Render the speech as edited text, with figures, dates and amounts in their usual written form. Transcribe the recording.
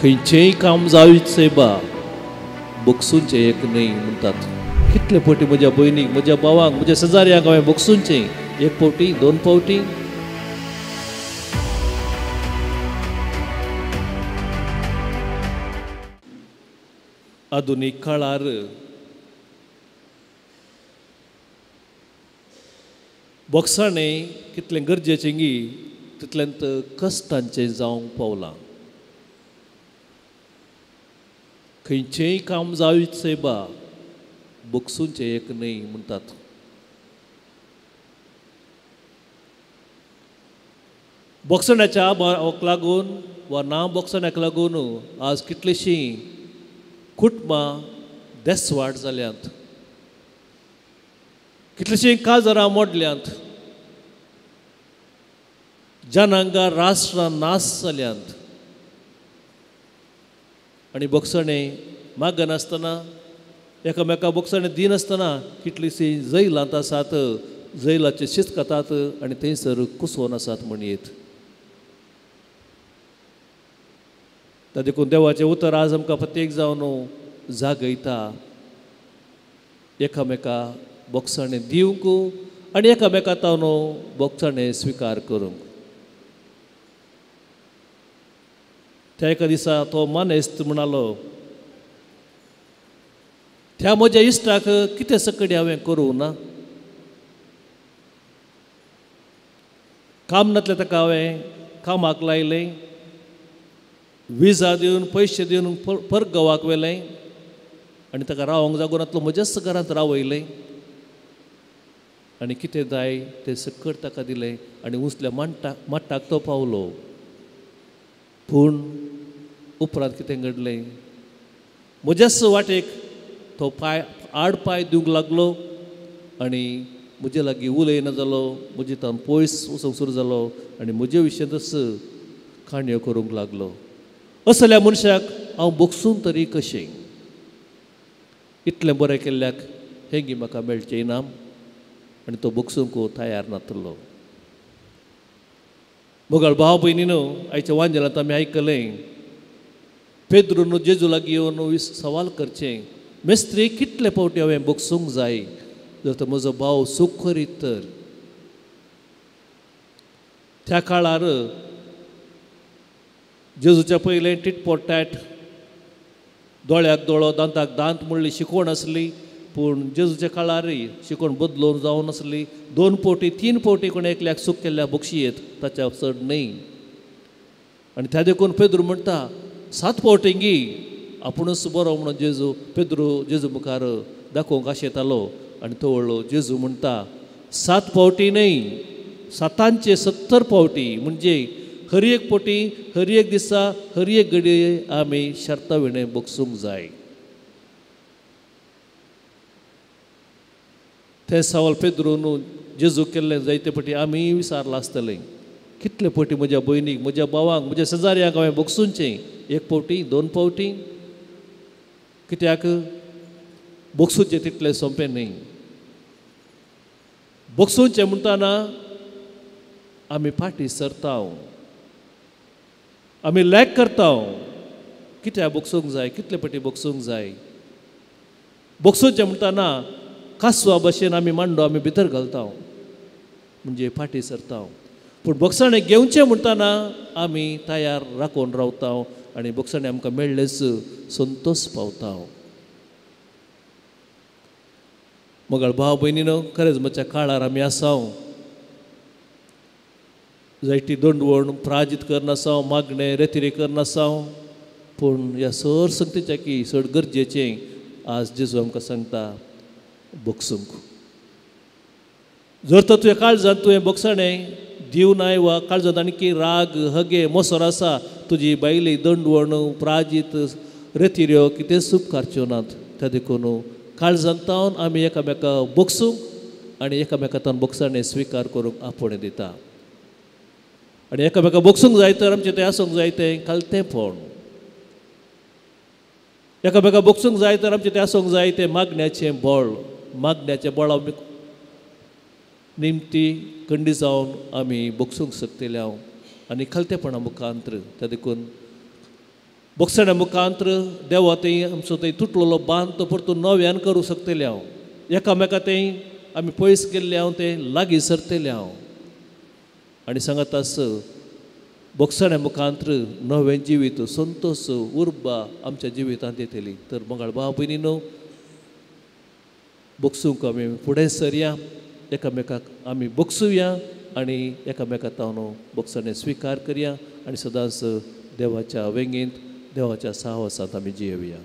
खंयचेंय काम जावीत सायबा बगसूंचें एक न्हय म्हणटात. कितले फावटी म्हज्या भयणीक, म्हज्या भावांक, म्हज्या शेजाऱ्यांक हांवें बगसूंचें, एक फावटी, दोन फावटी. आधुनीक काळार बोगसाणें कितलें गरजेचें गी तितलेंत कश्टांचें जावंक पावलां. खंयचेंय काम जावीत सायबा बगसूंचें एक न्हय म्हणटात. बोगसण्याच्या अभावाक लागून वा ना बोगसण्याक लागून आज कितलींशीं कुटुंबां देसवाट जाल्यांत, कितलींशीं काजरां मोडल्यांत, जनांगां राष्ट्रां नाश जाल्यांत. आनी बोगसणें मागनासतना, एकामेका बोगसणें दिनासतना कितलींशीं जैलांत आसात, जैलाचे शीत खातात आनी थंयसर कुसोवन आसात म्हणयेत. त्या देखून देवाचें उतर आज आमकां प्रत्येक जावन जागयता, एकामेका बोगसणें दिवंक आनी एकामेका तावन बोगसणें स्विकार करूंक. त्या एका दिसा तो मानेस्त म्हणालो, त्या म्हज्या इश्टाक कितें सकडी हांवें करूं ना, काम नातलें ताका हांवें कामाक लायलें, विजा दिवन पयशे दिवन परगांवाक व्हेलें आनी ताका रावंक जागो नातलो म्हज्याच घरांत रावयलें आनी कितें जाय तें सकट ताका दिलें आनी उंचल्या माट्टाक तो पावलो. पूण उपरांत कितें घडलें, म्हज्याच वाटेक तो पांय आड पांय दिवंक लागलो आनी म्हजे लागीं उलयना जालो, म्हजे तान पयस वचूंक सुरू जालो आनी म्हजे विशयांतच काणयो करूंक लागलो. असल्या मनशाक हांव बगसून तरी कशें, इतलें बरें केल्ल्याक हें गी म्हाका मेळचें इनाम. आनी तो बगसूंक तयार नातलो. मोगाळ भाव भयणीनो, आयच्या वांजेलांत आमी आयकलें, पेद्रून जेजू लागीं येवन सवाल करचें, मेस्त्री कितले फावटी हांवें बगसूंक जाय जर तर म्हजो भाव चूक करीत तर. त्या काळार जेजूच्या पयलें टिटपोट टॅट, दोळ्याक दोळो दांताक दांत म्हणली शिकवण आसली, पूण जेजूच्या काळारय शिकवण बदलून जावन आसली. दोन फावटी तीन फावटी कोण एकल्याक चूक केल्ल्या बक्षी येत, ताच्या चड न्हय. आनी त्या देखून पेद्रू म्हणटा सात फावटी गी आपुणूच बरो म्हणून जेजू पेद्रू जेजू मुखार दाखोवंक आशेतालो. आनी तो व्हडलो जेजू म्हणटा सात फावटी न्हय, सातांचे 70 फावटी, म्हणजे हर एक फावटी, हर एक दिसा, हर एक घडये आमी शर्ता विणें बगसूंक जाय. तें सवाल पेद्रून जेजू केल्लें जायते फावटी आमी विचारलां आसतलें, कितले फावटी म्हज्या भयणीक, म्हज्या भावांक, म्हज्या शेजाऱ्यांक हांवें बगसूंचें, एक फावटी, दोन फावटी. कित्याक बगसूचें तितलें सोंपें न्हय. बगसूचें म्हणटाना आमी फाटीं सरता, आमी लॅक करता. कित्याक बगसूंक जाय, कितले फावटी बगसूंक जाय. बगसूचें म्हणटाना कासवा भशेन आमी मांडो आमी भितर घालता, म्हणजे फाटीं सरता. पूण बगसणें घेवचें म्हणटाना आमी तयार राखून रावता आनी बगसणें आमकां मेळ्ळेंच संतोश पावता. मोगाळ भाव भयणीनो, खरेंच म्हज्या काळार आमी आसा, जायती दंडवण प्राजीत करनासांव, मागणें रेतिरे करनासांव, पूण ह्या सर संगतीच्या की चड गरजेचें आज जेजू आमकां सांगता बगसूंक. जर तर तुवें काळजांत तुवें बगसणें दिवनाय वा काळजांत आणकी राग हगे मोसर आसा, तुजी बायली दंडवण प्राजीत रेतिऱ्यो कितें उपकारच्यो नात. त्या देखून काळजांत आमी एकामेका बगसूंक आनी एकामेका बगसणें स्विकार करूंक आपोवणें दिता. आनी एकामेका बगसूंक जाय तर आमचें तें आसूंक जाय तें खालतेंपण. एकामेका बगसूंक जाय तर आमचें तें आसूंक जाय तें मागण्याचें बळ. मागण्याचें बळ आमी निमती कंडी जावन आमी बगसूंक शकतले हांव आनी खालतेपणा मुखांतर. त्या देखून बोगसण्या मुखांत्र देवा थंय आमचो थंय तुटलेलो बांद तो परतून नव्यान करूं शकतले हांव. एकामेका थंय आमी पयस गेल्ले हांव ते लागीं सरतले हांव. आनी सांगातास बोगसण्या मुखांत्र नवें जिवीत संतोश उर्बा आमच्या जिवितांत येतली. तर मंगळ भाव भयणीनो बोगसूंक आमी फुडें सरया, एकामेकाक आमी बोगसुया आनी एकामेका तावन बोगसणें स्विकार करया आनी सदांच देवाच्या वेंगेंत देवाच्या साहवासांत आमी जियेवया.